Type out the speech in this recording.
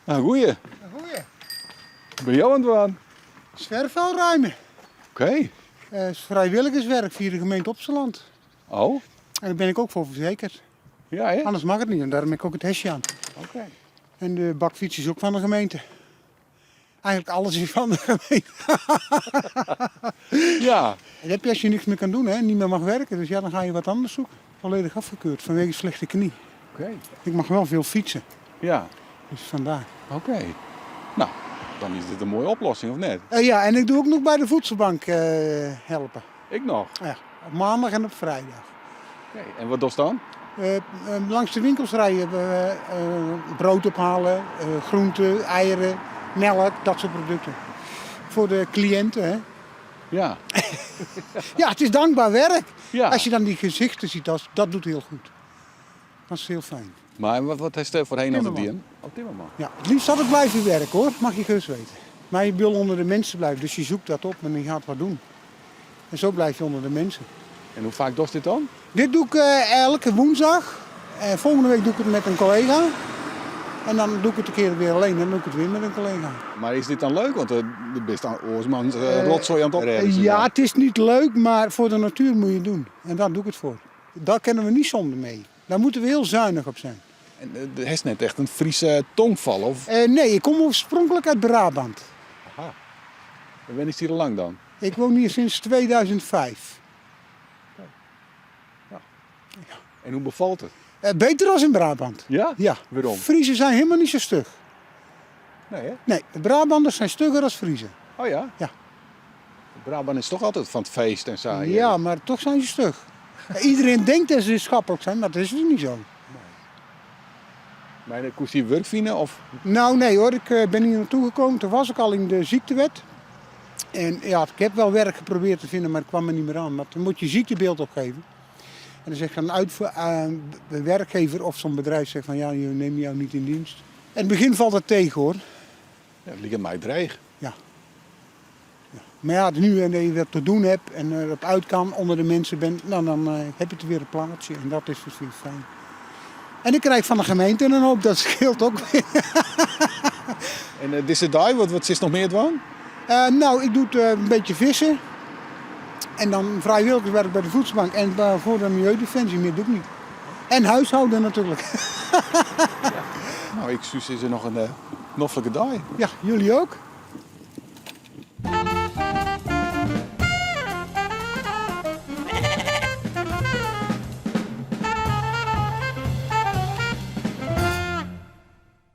Nou, goeie. Goeie. Binne jo oan it dwaan? Zwerfvuil ruimen. Oké. Uh, is vrijwilligerswerk via de gemeente Opsterland. Oh. En daar ben ik ook voor verzekerd. Ja, hè? Anders mag het niet en daarom heb ik ook het hesje aan. Oké. En de bakfiets is ook van de gemeente. Eigenlijk alles is van de gemeente. Ja. Dat heb je als je niks meer kan doen, hè? Niet meer mag werken. Dus ja, dan ga je wat anders zoeken. Volledig afgekeurd vanwege slechte knie. Oké. Ik mag wel veel fietsen. Ja. Dus vandaar. Oké. Nou, dan is dit in moaie oplossing, of net? Ja, en ik doe ook noch by de voedselbank helpe. Ek noch? Ja, op maandei en op freidei. Oké, en wat dochst dan? Langs de winkels ride, brood ophalen, groenten, eieren, melk, dat soort producten. Voor de cliënten, hè. Ja. Ja, het is dankbaar werk. Ja. Als je dan die gezichten ziet, dat doet heel goed. Dat is heel fijn. Mar wat, wat hast foarhinne Timmerman. dien? Oh, timmerman. Ja, het liefst had ik blijven werken hoor, mag je gerust weten. Maar je wil onder de mensen blijven, dus je zoekt dat op en je gaat wat doen. En zo blijf je onder de mensen. En hoe faak dochst dit dan? Dit doe ik elke woensdag. En volgende week doe ik het met een collega. En dan doe ik het een keer weer alleen en dan doe ik het weer met een collega. Mar is dit dan leuk? Want do bist dan oarsmans rotsoai oan it oprêden. Ja, het is niet leuk, maar voor de natuur moet je het doen. En daar doe ik het voor. Daar kunnen we niet zonder mee. Daar moeten we heel zuinig op zijn. En do hast net echt in Fryske tongfal, of? Nee, ik kom oorspronkelijk uit Brabant. Aha. En wennest hjir al lang dan? Ik woon hier sinds 2005. Ja. En hoe befalt it? Beter als in Brabant. Ja? Ja. Wêrom? Friezen zijn helemaal niet zo stug. Nee, hè? Nee, de Brabanders zijn stugger als Friezen. Oh ja? Ja. Brabant is toch altyd fan it feest en sa? Ja, maar toch zijn ze stug. Iedereen denkt dat ze schappelijk zijn, maar dat is dus niet zo. Mar koest hjir wurk fine? Of? Nou nee hoor, ik ben hier naartoe gekomen. Toen was ik al in de ziektewet. En ja, ik heb wel werk geprobeerd te vinden, maar ik kwam er niet meer aan. Maar dan moet je ziektebeeld opgeven. En dan zegt een de werkgever of zo'n bedrijf zegt van ja, je neemt jou niet in dienst. In het begin valt het tegen hoor. Ja, it liket my dreech. Ja. Ja. Maar ja, nu en je wat te doen hebt en erop uit kan, onder de mensen bent, nou, dan heb je het weer een plaatsje. En dat is dus weer fijn. En ik krijg van de gemeente een hoop, dat scheelt ook weer. En dizze dei, wat is noch mear dwaan? Nou, ik doe het een beetje vissen. En dan vrijwilligerswerk bij de voedselbank en voor de Milieudefensie, meer doe ik niet. En huishouden natuurlijk. Ja. Nou, ik soe sizze noch in noflike dei. Ja, jullie ook.